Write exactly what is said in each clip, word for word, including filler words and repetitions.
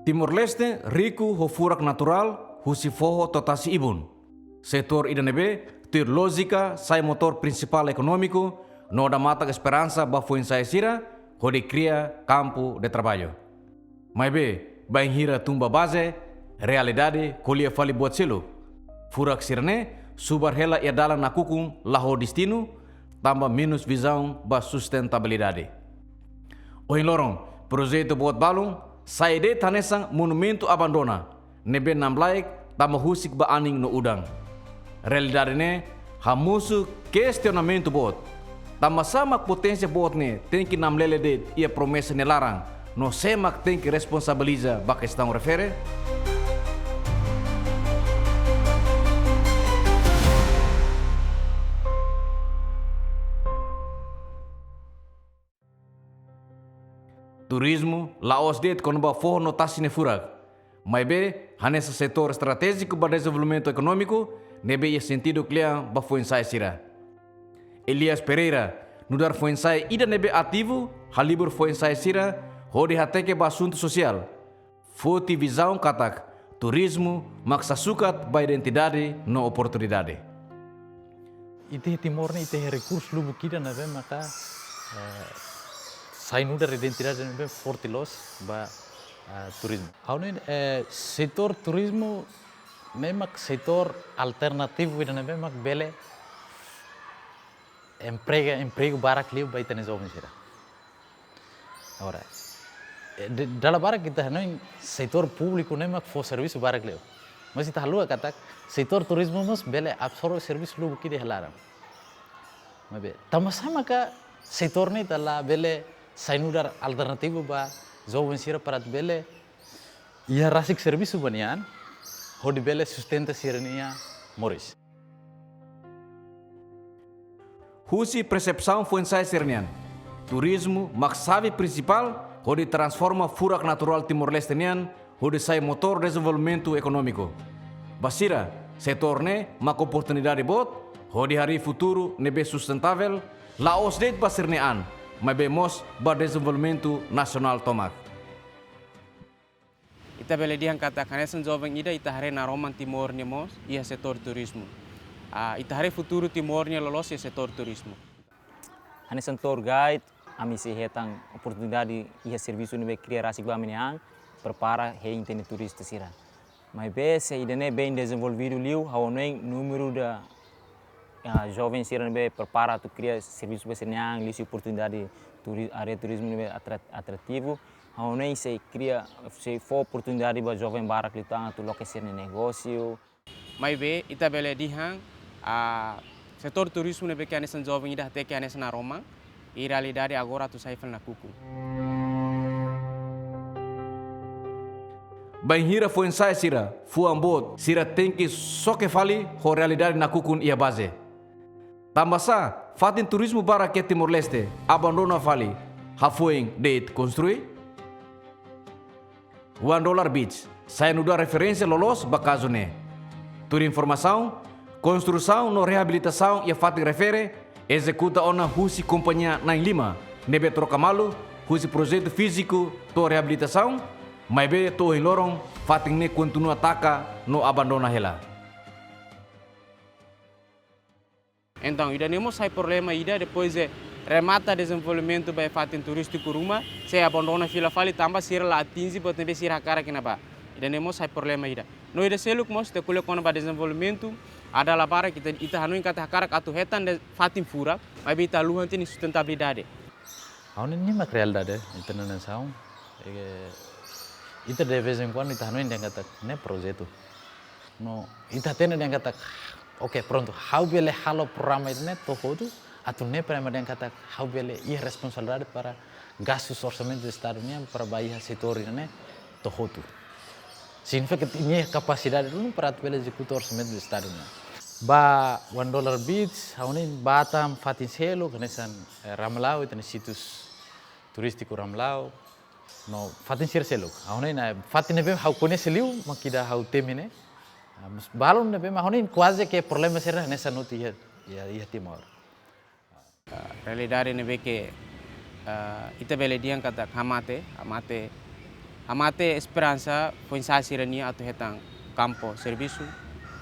Timor-Leste riku ho furak naturál husi foho to'o tasi-ibun. Setór ida ne'ebé tuir lójika sai motór prinsipál ekonómiku no dada matak esperansa ba foin-sa'e sira hodi kria kampu de traballu. Maibé, bainhira tun ba baze, realidade ko'alia fali buat seluk. Furak sira-ne'e subar hela iha dalan nakukun la ho destinu, tanba menus vizaun ba sustentabilidade. Ohin loron, projetu boot balun sai de'it hanesan monumentu abandona, ne'ebé namlaik tanba husik ba anin no udan. Realidade ne'e hamosu kestionamentu boot. Tanbasá mak poténsia boot ne'e tenke namlele de'it iha promesa nia laran, no sé mak tenke responsabiliza ba kestaun refere? Turizmu la'ós de'it kona-ba foho no tasi nia furak. Maibé, hanesan setór estratéjiku ba dezenvolvimentu ekonómiku, ne'ebé iha sentidu kle'an ba foin-sa'e sira. Elias Pereira, nu'udar foin-sa'e ida ne'ebé ativu halibur foin-sa'e sira hodi hateke ba asuntu sosiál, foti vizaun katak turizmu mak sasukat ba identidade no oportunidade. Ita iha Timor ne'e, ita iha rekursu lubuk ida ne'ebé maka, eh, sai nu'udar identidade ne'ebé forte loos ba, eh, turizmu. Ha'u hanoin, eh, setór turizmu ne'e mak setór alternativu ida ne'ebé mak bele emprega, empregu barak liu ba ita-nia joven sira. Agora, eh, de, dala barak ita hanoin setór públiku ne'e mak fó servisu barak liu. Mas ita haluha katak setór turizmu mós bele absorve servisu lubuk ida iha laran. Maibé, tanbasá maka setór ne'e ita labele sai nu'udar alternativu ba joven sira para atu bele iha rasik servisu ba nia an, hodi bele sustenta sira-nia moris. Husi persepsaun foin-sa'e sira-nian, turizmu mak xave prinsipál hodi transforma furak naturál Timor-Leste nian hodi sai motór dezenvolvimentu ekonómiku. Ba sira, setór ne'e mak oportunidade boot hodi harii futuru ne'ebé sustentável, la'ós de'it ba sira-nia an, maibé mós ba dezenvolvimentu nasionál tomak. Ita bele dehan katak hanesan joven ida ita haree naroman Timor nian mós iha setór turizmu. Ah, ita haree futuru Timor nian loloos iha setór turizmu. Hanesan tour guide, ami sei hetan oportunidade iha servisu ne'ebé kria rasik ba ami-nia an, prepara hein ita-nia turista sira. Maibé se ida-ne'e bem dezenvolvidu liu, ha'u hanoin númeru da, ah, joven sira ne'ebé prepara atu kria servisu ba sira-nia an, liuhusi oportunidade turi-, área turizmu ne'ebé atra-, atrativu, ha'u hanoin sei kria, sei fó oportunidade ba joven barak liután atu loke sira-nia negósiu. Maibé, ita bele dehan, ah, setór turizmu ne'ebé ke hanesan joven ida hateke hanesan naroman, i realidade agora atu sai fali nakukun. Bainhira foin-sa'e sira fuan boot, sira tenke xoke fali ho realidade nakukun iha baze. Tanbasá, fatin turizmu barak iha Timor-Leste abandona fali, hafoin de'it konstrui? One Dollar Beach sai nu'udar referénsia loloos ba kazu ne'e. Tuir informasaun, konstrusaun no reabilitasaun iha fatin refere ezekuta ona husi kompañia na'in-lima, ne'ebé troka malu husi projetu fíziku to'o reabilitasaun, maibé to'o ohin loron fatin ne'e kontinua taka no abandona hela. Entaun, ida-ne'e mós sai problema ida, depois de remata dezenvolvimentu ba fatin turístiku ruma, sei abandona fila fali tanba sira la atinje buat ne'ebé sira hakarak iha ne'ebá. Ida-ne'e mós sai problema ida. No ida seluk mós ita ko'alia kona-ba dezenvolvimentu, dala barak ita, ita hanoin katak hakarak atu hetan de'it fatin furak, maibé ita haluha tiha nia sustentabilidade. Ha'u hanoin ne'e mak realidade ita-nia nasaun. Eh, ita de vez em quando ita hanoin dehan katak ne'e projetu. No, ita hatene dehan katak, oke, prontu, ha'u bele halo programa ida-ne'e to'o hotu, atu ne'e para ema dehan katak ha'u bele iha responsabilidade para gastus orsamentu de Estadu nian para ba iha setór ida-ne'e to'o hotu. Signifika katak nia iha kapasidade duni para atu bele ezekuta orsamentu de Estadu nian. Ba One Dollar Beach, ha'u hanoin ba tan fatin seluk, hanesan, eh, Ramelau, ita-nia sítiu turístiku Ramelau, no fatin sira seluk. Ha'u hanoin, eh, fatin ne'ebé ha'u koñese liu, mak ida ha'u temi ne'e. Ah, mas balun ne'ebé mak ha'u hanoin kuaze ke problema sira hanesan hotu iha, iha, iha Timor. Ah, realidade ne'ebé ke, ah, ita bele dehan katak hamate, hamate, Hamate esperansa foin-sa'e sira-nian atu hetan kampu servisu.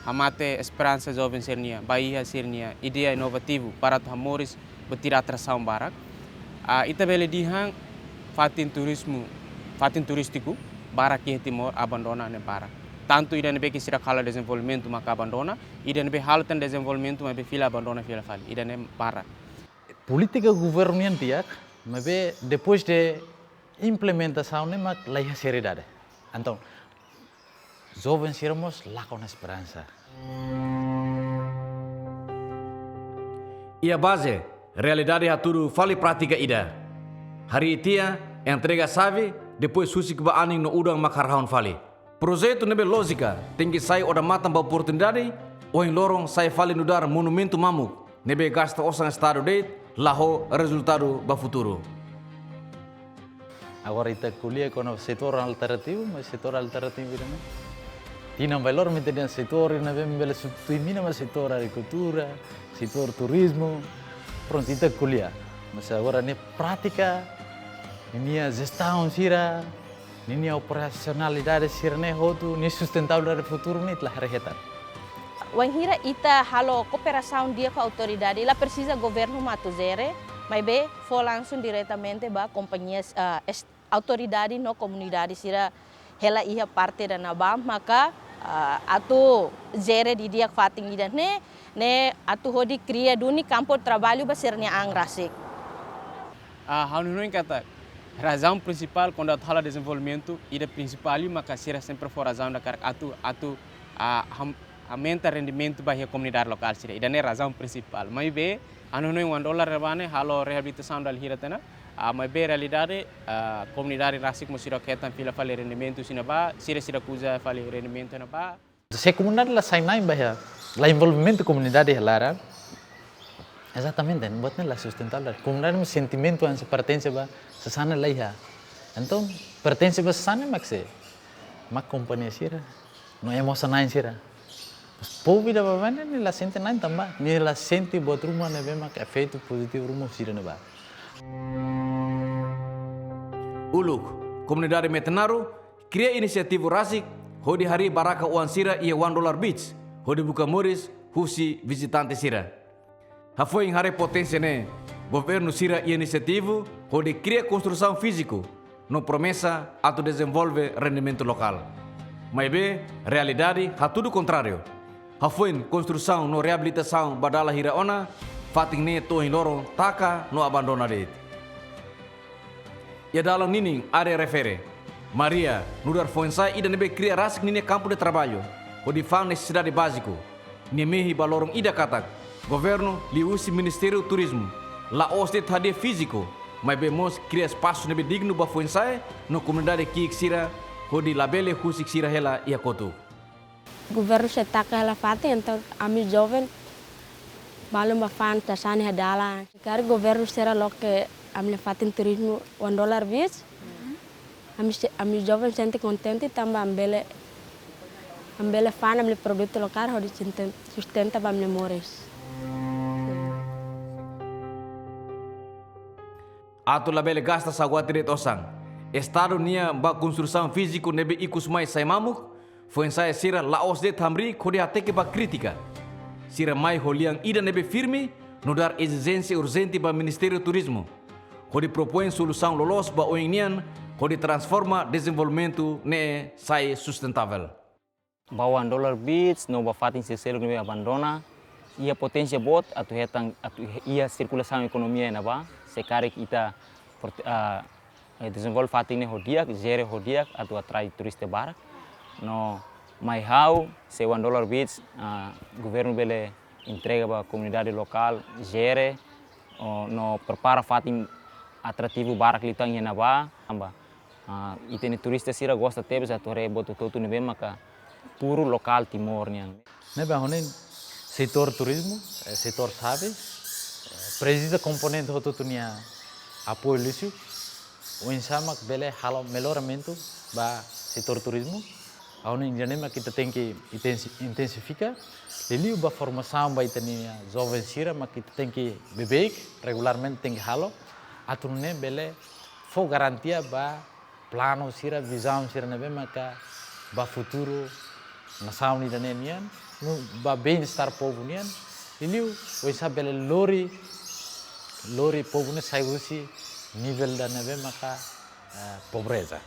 Hamate esperansa joven sira-nian ba iha sira-nia ideia inovativu para atu hamoris buat ida atrasaun barak. Ah, ita bele dehan fatin turizmu, fatin turístiku barak iha Timor abandona ne'e barak. Tantu ida ne'ebé ke sira halo dezenvolvimentu maka abandona, ida ne'ebé halo tan dezenvolvimentu maibé fila abandona fila fali. Ida ne'e barak. Polítika governu nian di'ak, maibé depois de implementasaun ne'e mak la iha seriedade. Entaun, joven sira mós lakon esperansa. Iha baze, realidade hatudu fali prátika ida. Harii tiha, entrega xave, depois husik ba anin no udan mak harahun fali. Projetu ne'ebé lójika, tenke sai odamatan ba oportunidade, ohin loron sai fali nu'udar monumentu mamuk, ne'ebé gasta osan Estadu de'it, la ho rezultadu ba futuru. Agora ita ko'alia kona-ba setór alternativu, mas setór alternativu ida-ne'e, tinan bailor mak ita dehan setór ida ne'ebé bele substitui mina mak setór agrikultura, setór turizmu. Prontu, ita ko'alia. Mas agora ne'e prátika, ninia jestaun sira, ninia operasionalidade sira-ne'e hotu, nia sustentabilidade futuru ne'e ita la haree tan. Wainhira ita halo kooperasaun di'ak ho autoridade, la presiza governu mak atu jere, maibé fó langsung diretamente ba kompañia, ah, es-, autoridade no komunidade sira hela iha parte ida ne'ebá, maka, ah, atu jere didi'ak fatin ida-ne'e, ne'e atu hodi kria duni kampu traballu ba sira-nia an rasik. Ah, ha'u hanoin katak razaun prinsipál kuandu atu halo dezenvolvimentu, ida prinsipál liu maka sira sempre fó razaun ida karik atu, atu, ah, ham-, aumenta rendimentu ba iha komunidade lokál sira. Ida-ne'e razaun prinsipál. Maibé, ha'u hanoin wan dolar ne'ebá ne'e halo reabilitasaun dala hira tiha ona, ah, maibé realidade, ah, komunidade rasik mós sira hetan fila fali rendimentu sira-ne'ebá, sira, sira kuza fali rendimentu ne'ebá. Se komunidade la sai na'in ba iha, la envolvimentu komunidade iha laran, ezatamente, buat ne'e la sustentável. Komunidade mak sentimentu hanesan pertense ba sasán ne'e la iha. Entaun, pertense ba sasán ne'e mak sé? Mak kompañia sira, no ema osan-na'in sira. Mas povu ida baibain ne'e la sente na'in tanba, nia la sente buat ruma ne'ebé mak efeitu pozitivu ruma husi ida-ne'ebá. Uluk, komunidade Metanaro kria inisiativa rasik hodi harii barraka oan sira iha One Dollar Beach, hodi buka moris husi vizitante sira. Hafoin haree poténsia ne'e, governu sira iha inisiativa hodi kria konstrusaun fíziku no promesa atu dezenvolve rendimentu lokál. Maibé, realidade hatudu kontráriu. Hafoin konstrusaun no reabilitasaun ba dala hira ona, fatin ne'e to'o ohin loron taka no abandona de'it. Iha dalan ninin área refere, Maria nu'udar foin-sa'e ida ne'ebé kria rasik ninia kampu de traballu hodi fa'an nesesidade báziku. Nia mehi ba loron ida katak, governu liuhusi Ministériu Turizmu la'ós de'it hadi'a fíziku, maibé mós kria espasu ne'ebé dignu ba foin-sa'e no komunidade ki'ik sira hodi labele husik sira hela iha kotuk. Governu sei taka hela fatin, entaun ami joven balun bá fa'an sasán iha dalan. Karik governu sira loke ami-nia fatin turizmu One Dollar Beach, ami se-, ami joven sente kontente tanba ami bele, ami bele fa'an ami-nia produtu lokál hodi sustenta, sustenta ba ami-nia moris. Atu labele gasta saugati de'it osan Estadu nian ba konstrusaun fíziku ne'ebé ikus mai sai mamuk, foin-sa'e sira la'ós de'it hamriik hodi hateke ba krítika. Sira mai ho lian ida ne'ebé firme, nu'udar ezijénsia urjente ba Ministériu Turizmu hodi propoin solusaun loloos ba oin nian, hodi transforma dezenvolvimentu ne'e sai sustentável. Ba One Dollar Beach no ba fatin sira seluk ne'ebé abandona, iha poténsia boot atu hetan, atu iha sirkulasaun ekonomia iha ne'ebá, se karik ita port-, ah, eh, dezenvolve fatin ne'e ho di'ak, jere ho di'ak, atu atrai turista barak. No mai ha'u, se One Dollar Beach, ah, governu bele entrega ba komunidade lokál, jere, o, no prepara fatin atrativu barak liután iha ne'ebá, tanba, ah, ita-nia turista sira gosta tebes atu haree buat hotu-hotu ne'ebé maka puru lokál Timor nian. Ne'ebé ha'u hanoin setór turizmu, eh, setór xave, eh, presiza komponente hotu-hotu nia apoiu liuhusi, oinsá mak bele halo melloramentu ba setór turizmu. Ha'u hanoin ida-ne'e mak ita tenke intensi-, intensifika. Liuliu ba formasaun ba ita-nia joven sira mak ita tenke beibeik, regularmente tenke halo, atu nune'e bele fó garantia ba planu sira, vizaun sira ne'ebé maka ba futuru nasaun ida-ne'e nian, no ba bem-estar povu nian, liuliu oinsá bele lori, lori povu ne'e sai husi nivel ida ne'ebé maka, eh, pobreza.